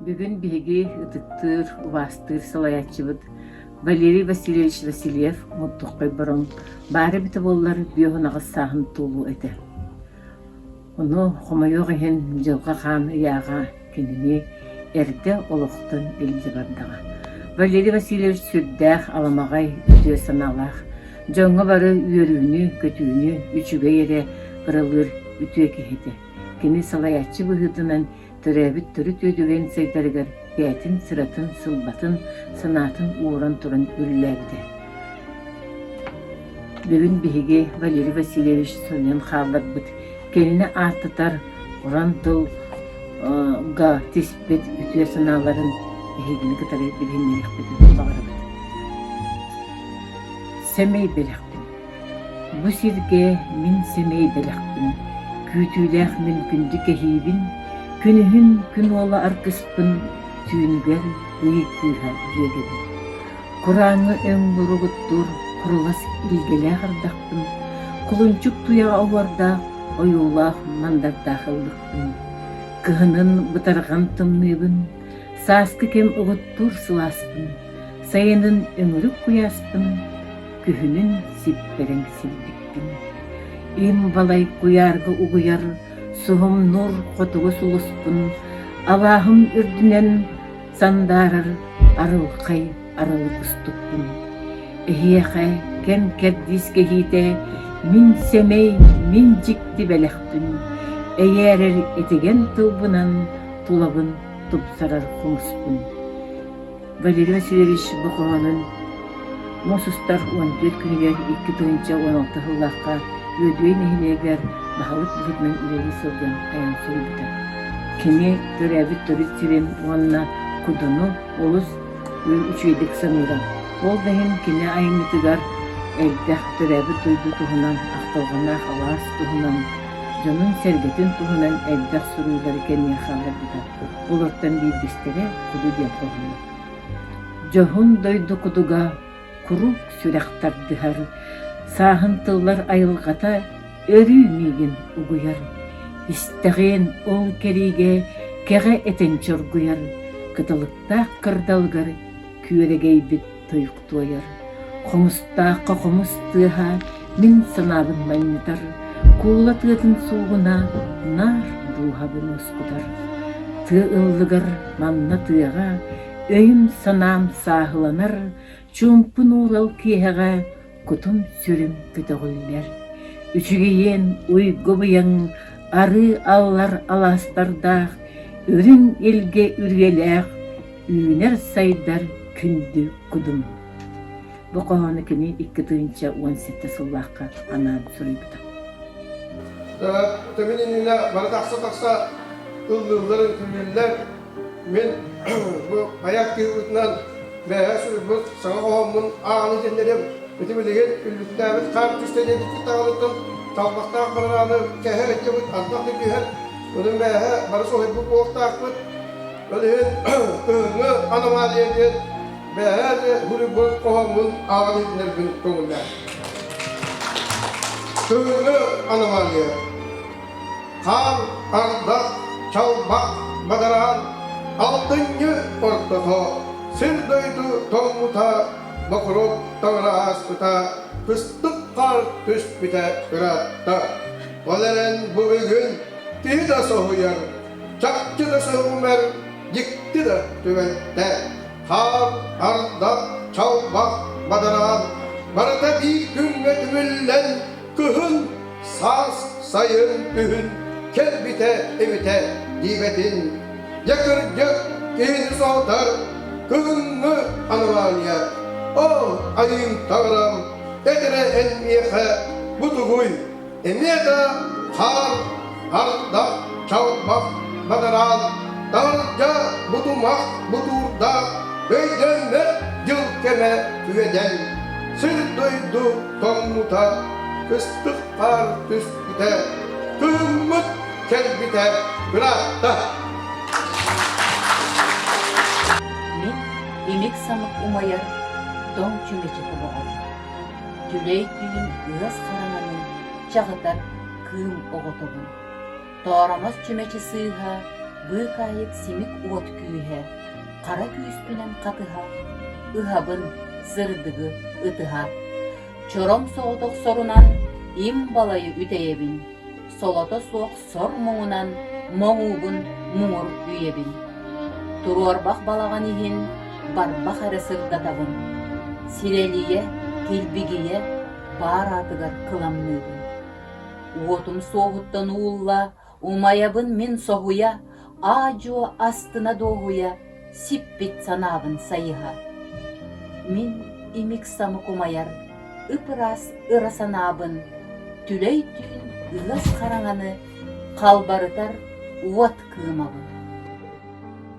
Бүгүн биһиги ытыктыыр, убаастыыр салайааччыбыт Валерий Васильевич Васильев Муттуххай Бороҥ баар эбитэ буоллар 58 сааһын туолуо этэ. Ону, хомойуох иһин, Дьылҕа Хаан ыйааҕа кинини эрдэ олохтон илдьэ бардаҕа. Валерий Васильевич сүрдээх аламаҕай, үтүө санаалаах, дьоҥҥо бары үөрүүнү, көтүүнү, үчүгэй эрэ ыралыыр үтүө киһи этэ. Кини салайааччы быһыытынан төрөөбүт төрүт үөдүгэйин сайдарыгар бэйэтин сыратын-сылбатын, санаатын ууран туран үлэлээбитэ. Бүгүн биһиги Валерий Васильевич суруйан хаалларбыт кинини ааттатар уран тылга тиспит үтүө санааларын эһигини кытары билиһиннэриэхпитин баҕарабыт. Сэмэй бэлэхпин Бу сиргэ мин сэмэй бэлэхпин, күүтүүлээх мин күндү кэһиибин, күнүһүн күн уола аргыспын, түүнүгэр ый кыыһа дьүөгэбин. Курааҥҥа өҥ буругуттуур курулас илгэлээх ардахпын, кулунчук туйаҕа оһуордаах ойуулаах мандардаах ыллыкпын. Кыһынын бытарҕан тымныыбын, сааскы кэм угуттуур сылааспын, сайынын өҥүрүк куйааспын, күһүнүн сиппэрэҥ силбикпин. Им балай куйаарга угуйар суһумнуур хотугу сулуспун, алааһым үрдүнэн сандаарар арылхай арылы кустукпун. Эһиэхэ кэм кэрдиис кэһиитэ мин сэмэй, мин дьикти бэлэхпин, эйээрэр этигэн тылбынан тулабын тупсарар хомуспун. Валерий Васильевич бу хоһоонун муус устар 14 күнүгэр 2016 сыллаахха Үөдүгэй нэһилиэгэр баһылык быһыытынан үлэлии сылдьан айан суруйбута. Кини төрөөбүт төрүт сирин уонна Кудуну олус үчүгэйдик саныыра. Ол да иһин кини айымньытыгар элбэх төрөөбүт дойду туһунан, ахтылҕаннаах алаас туһунан, дьонун-сэргэтин туһунан элбэх суруйуулары кэннигэр хаалларбыта. Олортон биирдэстэрэ Куду диэн хоһооно. Дьоһун дойду кудуга куруук сүрэх тардыһар, сааһын тыллар айылҕата өрүү миигин угуйар. Истэҕиэн ол кэриигэ кэҕэ этэн чоргуйар, кыталыктаах кырдалыгар күөрэгэйбит тойук туойар. Хомустаахха хомус тыаһа мин санаабын манньытар, куула тыатын суугуна наар дууһабын уоскутар. Тыа ыллыгар манна тыаҕа өйүм-санаам сааһыланар, чуумпу нуурал киэһэҕэ кутум-сүрүм көтөҕүллэр. Үчүгэйиэн уйгу-быйаҥ арыы аллар алаастардаах, үрүҥ илгэ үрүйэлээх үүнэр-сайдар күндү кудум. Бу хоһоону кини 2017 сыллаахха анаан суруйбута. Төмүн иннинэ бары тахса-тахса ыллыыллар, үҥкүүлүүллэр. Мин бу айар кыыбытынан бэйэ суруйбут саҥа хоһооммун ааҕан иһиннэрим. Ити билигин үллүктээбит хаар түстэ диэбиккит даҕаныттан талбахтаах барарааны кэһэ ыттыбыт ардах да түһэр. Онон бэйэһэ бары соһуйбут буолуохтаахпыт. Ол иһин кыһыҥҥы аномалия диэн бэйэһэ де суруйбут хоһооммун ааҕан иһиннэрбин көҥүллээх. Кыһыҥҥы аномалия Хаан, ардах, чалбах, бадараан, алтынньы ортото, сир-дойду тоҥмута, бокуруоп таҥара ааспыта, кыстык хаар түспүтэ ыраатта. Ол эрэн бу бүгүн киһи да соһуйар, чахчы да сөҕүмэр, дьикти да түбэлтэ. Хаан, ардах, чалбах, бадараан барыта биир күҥҥэ түмүллэн Кыһын, саас, сайын, күһүн кэлбитэ эбитэ диэбэтин, дьэ кырдьык киһини соһутар кыһыҥҥы аномалия. Оо, айыым таҥарам, эт эрэ эн миэхэ бу тугуй? Эмиэ да хаар, ардах, чалбах, бадараан, таһырдьа бутумах бутуурдаах өйдөммөт дьыл кэмэ үөдэн, сир-дойду тоҥмута, кыстык хаар түспүтэ, кыһыммыт кэлбитэ ыраатта. Мин имик-самык умайар тоҥ чүмэчи тобоҕом. Түлэй түүн ыас хараҥаны чаҕытар кыым оҕотобун. Тооромос чүмэчи сыыһа. Быыкаайык симик уот күүһэ, хара күүспүнэн хатыһа, ыһабын сырдыгы ытыһа. Чороҥ соҕотох сорунан им балайы үтэйэбин, солото суох сор муҥунан моҥуубун муҥур үйэбин. Туруорбах балаҕан иһин барбах эрэ сырдатабын, сирэлийэ, килбигийэ баар аатыгар кыламныыбын. Уотум суоһуттан уулла, умайабын мин соһуйа, аа-дьуо астына дуоһуйа, сиппит санаабын сайыһа. Мин имик-самык умайар, ып-ыраас ыра санаабын, түлэй түүн ыас хараҥаны халбарытар уот кыымабын.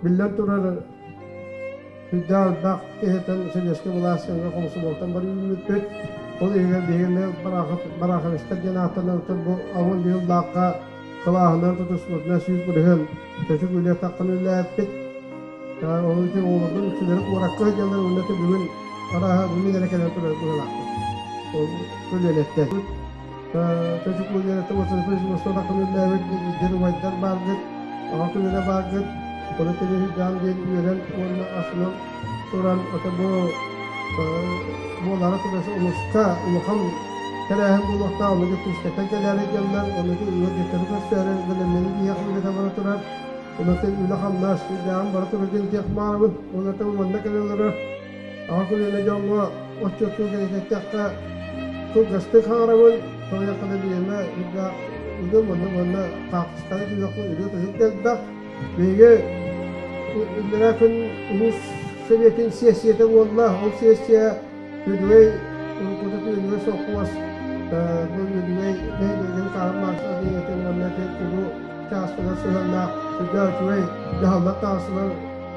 Биллэн турар, Сүрдээх элбэх киһиттэн сэбиэскэй былаас дьоҥҥо комсомолтан бары үүммүппүт. Ол иһигэр биһигини Бараховичтар диэн ааттанан бу алын быһыылаахха кылааһынан тутуспутунан 100% чөчүк үлэ таххан үлэлээппит. Ол ити оҕолорбут үксүлэрэ куоракка сылдьаллар уонна бүгүн арааһа бүгүн эрэ кэлэн турар быһыылаахпыт. Ол көлүөнэттэн. Чөчүк үлэлэртэн производство таххан үлэлээбит дьон убайдар бааргыт, аҕа көлүөнэ бааргыт. Ону тэҥэ диэн үөрэн уонна астынан туран ото бу буолаары турар улууска улахан тэрээһин буолуохтаах, ону Дьокуускайтан кэлээри дьоннор, ону ыалдьыттары көрсөөрү бэлэмнэнии биһиэхэ үлэтэ бара турар. Онон үлэ-хамнас сүрдээҕин бара турар диэн этиэх баарабын. Онон манна кэлэн олорор аҕа көлүөнэ дьоҥҥо отчуоттуу кэлитэттэххэ кылгастык хаҥарабын, тоҕуйахха да бириэмэ үрдээх үлэм уонна уонна хаартысканы түһүөхпүн ырыа-тойук да элбэх. Биһиги иллэрээ күн улуус сэбиэтин сиэссийэтэ буолла. Ол сиэссийэ Үөдүгэй уруккута Үөдүгэй сопхуос бу Үөдүгэй нэһилиэгин Карл Маркс аллеятын уонна ити кулу чааспыгар сыһыаннаах сүрдээх үчүгэй дьаһаллар таҕыстылар.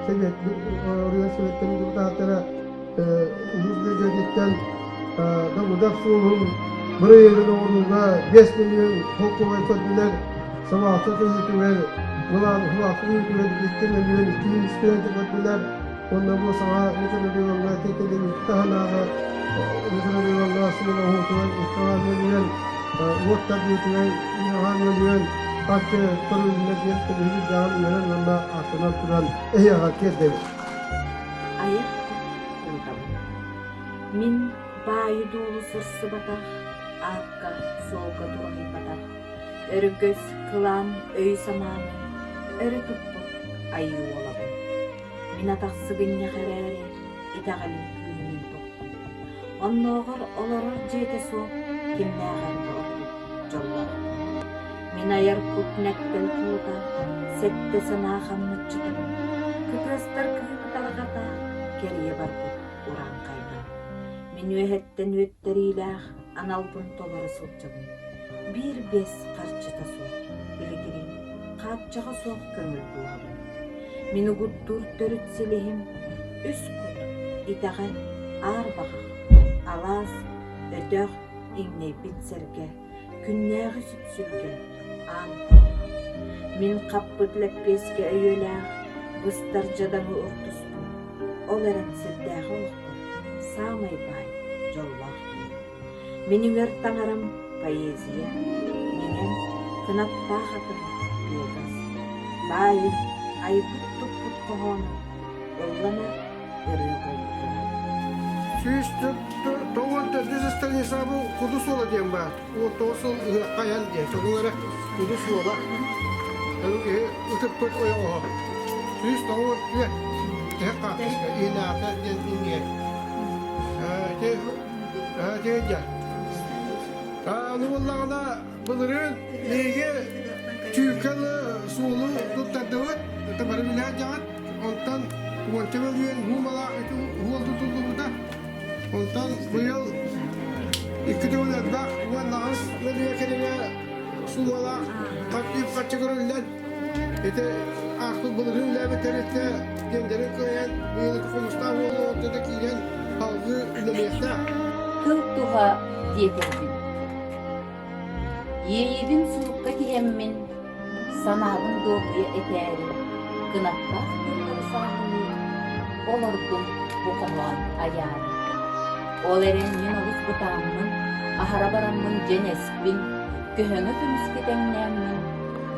Сэбиэт оройуон сэбиэттэрин депутаттара улуус бюджетиттэн Давыдов суолун бырайыагын оҥорууга 5 миллион холкуобай көрдүлэр. Сабаалта көһүүтүгэр былаан уһулаахы көһүүтүгэр 2 миллион 200 тыһыынча көрдүлэр. Уонна бу саҥа микрорайоҥҥа тиэтэлиҥ таһынааҕы микрорайоҥҥа сымын оҥоһуутугар 2 миллион уот тардыытыгар 2 миллион харчы көрүлүннэ диэн биһиги үөрэн уонна астынан туран эһиэхэ тиэрдэбит. Айар кут Мин баайы-дуолу сырсыбатах, аакка-суолга дураһыйбатах, өргөс, кылаан өйү-санааны өрө туппут айыы уолабын. Мин атах сыгынньах эрээри, итэҕэлим күүһүнэн туппут. Оннооҕор олорор дьиэтэ суох кимнээҕэр да ордук дьоллоохпун. Мин айар кут нэктэн куута, сэттэ санаа хамначчытабын, кытыастар кыымы тарҕата, кэрийэ барбыт урааҥхайбын. Мин үөһэттэн үөттэриилээх аналбын толоро сылдьабын. Биир-биэс харчыта суох, билигин хааччаҕа суох көҥүл дууһабын. Мин угуттуур төрүт силиһим үс кут, итэҕэл, аар баҕах, алаас, өтөх, иҥнэйбит сэргэ, күннээҕи сүпсүлгэн, аан куох. Мин хаппыт лэппиэскэ өйүөлээх, быстар дьадаҥы урдуспун, ол эрэн сирдээҕи олохпор саамай баай, дьоллоох киһи. Мин үҥэр таҥарам поэзия, миҥэм кынаттаах атым Пегас, баайым айбыт-туппут хоһоонум ылланар ырыа буолбутун. 194 Станиславу Куду суола диэн баар. 19 сыл ыһыахха айан диэн. Сонун эрэ Куду суола. Ону киһи ытыппыт ойоҕоһо. 194 тэһэ хаартыска иһинээҕитэ диэн иннигэ. Ити ити Аны буоллаҕына былырыын биһиги Түүкэл суолу туттардыбыт. Это бары билэр дьаҕыт. Онтон уонча мөлүйүөн уумалаах ити уол тутуллубута. Онтон быйыл икки төгүл элбэх 18 мөлүйүөн кэриҥэ суумалаах үп-харчы көрүллэн ити ааспыт былырыын үлээбит тэрилтэ тендерин кыайан быйыл хомустаах уолу ортото киирэн салгыы үлэлиэхтээх. Тыл туһа диэтэрбин. Иэйиибин сурукка тиһэммин, санаабын дуоһуйа этээри, кынаттаах тыллары сааһылыы олордум бу хоһоон айаары. Ол эрэн мин олус бытааммын, аһара бараммын дьэнэспин, көһөҥө көмүскэ тэҥнээммин,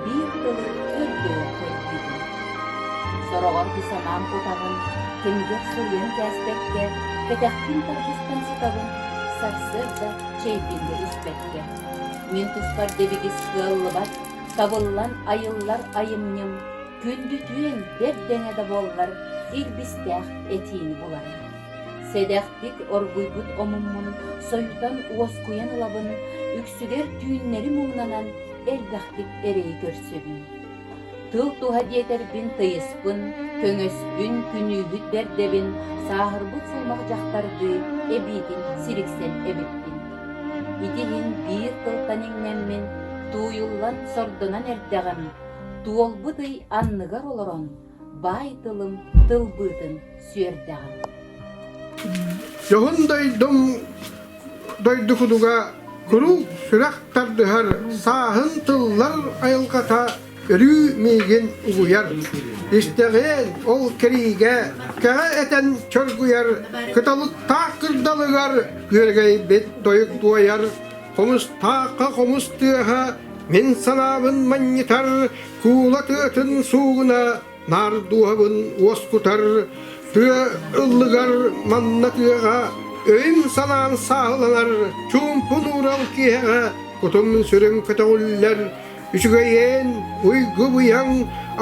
биир тылы көрдөөн көрдүүбүн. Сороҕор бу санаам кутаҕын кэмигэр суруйан кээспэккэ, кэтэхпин тардыстан сытабын, сарсыарда чэйбин да испэккэ. Мин туспар дэбигис кыаллыбат, табыллан айыллар айымньым, күндүтүөн бэрт дэҥэ да буоллар, илбистээх этиини буларым. Сэдэхтик оргуйбут омуммун сойутан уоскуйан ылабын, үксүгэр түүннэри муҥнанан элбэхтик эрэйи көрсөбүн. Тыл туһа диэтэрбин тыйыспын, көҥөспүн, күнүүһүт бэрдэбин, сааһырбыт сулумах дьахтардыы эбиитин сириксэн эбиппин. Ити иһин биир тылтан иҥнэммин, тууйуллан сордонон эрдэҕим, туолбут ый анныгар олорон, баай тылым тылбыытын сүөрдэҕим. Дьоһун дойдум дойду кудуга куруук сүрэх тардыһар, сааһын тыллар айылҕата өрүү миигин угуйар. Истэҕиэн ол кэриигэ кэҕэ этэн чоргуйар, кыталыктаах кырдалыгар күөрэгэйбит тойук туойар, хомустаахха хомус тыаһа мин санаабын манньытар, куула тыатын суугуна наар дууһабын уоскутар, тыа ыллыгар манна тыаҕа өйүм-санаам сааһыланар, чуумпу нуурал киэһэҕэ кутум-сүрүм көтөҕүллэр, үчүгэйээн уйгу-быйаҥ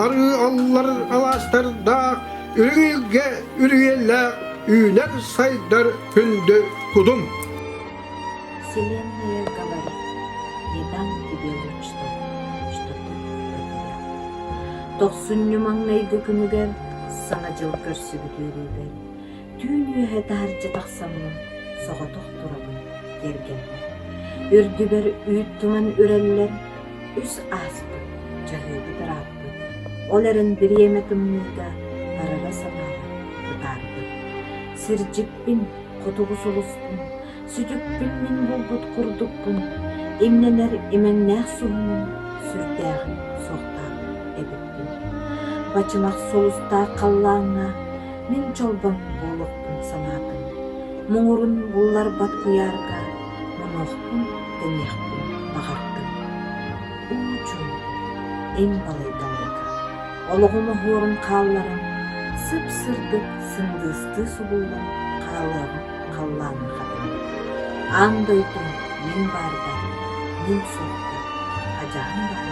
арыы аллар алаастардаах, үрүҥ илгэ үрүйэлээх үүнэр-сайдар күндү кудум. Вселенная говорит, не дам тебе луч что ты потерял. Тохсунньу маҥнайгы күнүгэр Саҥа дьыл көрсүбүт үөрүүбэр түүн үөһэ таһырдьа тахсаммын соҕотох турабын тиэргэммэр. Үрдүбэр үүт туман үрэллэр, үс ааспыт, чаһыыбыт ырааппыт, ол эрэн бириэмэ тымныыта барара санаабар бытаарбыт. Сирдьиппин, хотугу сулуспун, Сүтүкпүн мин булбут курдукпун, имнэнэр имэҥнээх суһумун сүрдээҕин суохтаах эбиппин. Бачымах сулустаах халлааҥҥа мин чолбон буолуохпун санаатым. Муҥурун булларбат куйаарга мунуохпун тэниэхпин баҕардым. Уу чуумпу, им балай далайга олоҕум оһуорун хаалларан, сып-сырдык сындыыстыы субуллан хаалыаҕым халлааҥҥа хатанан. Аан дойдум мин баарбар, мин суохпар, адьаһым баар.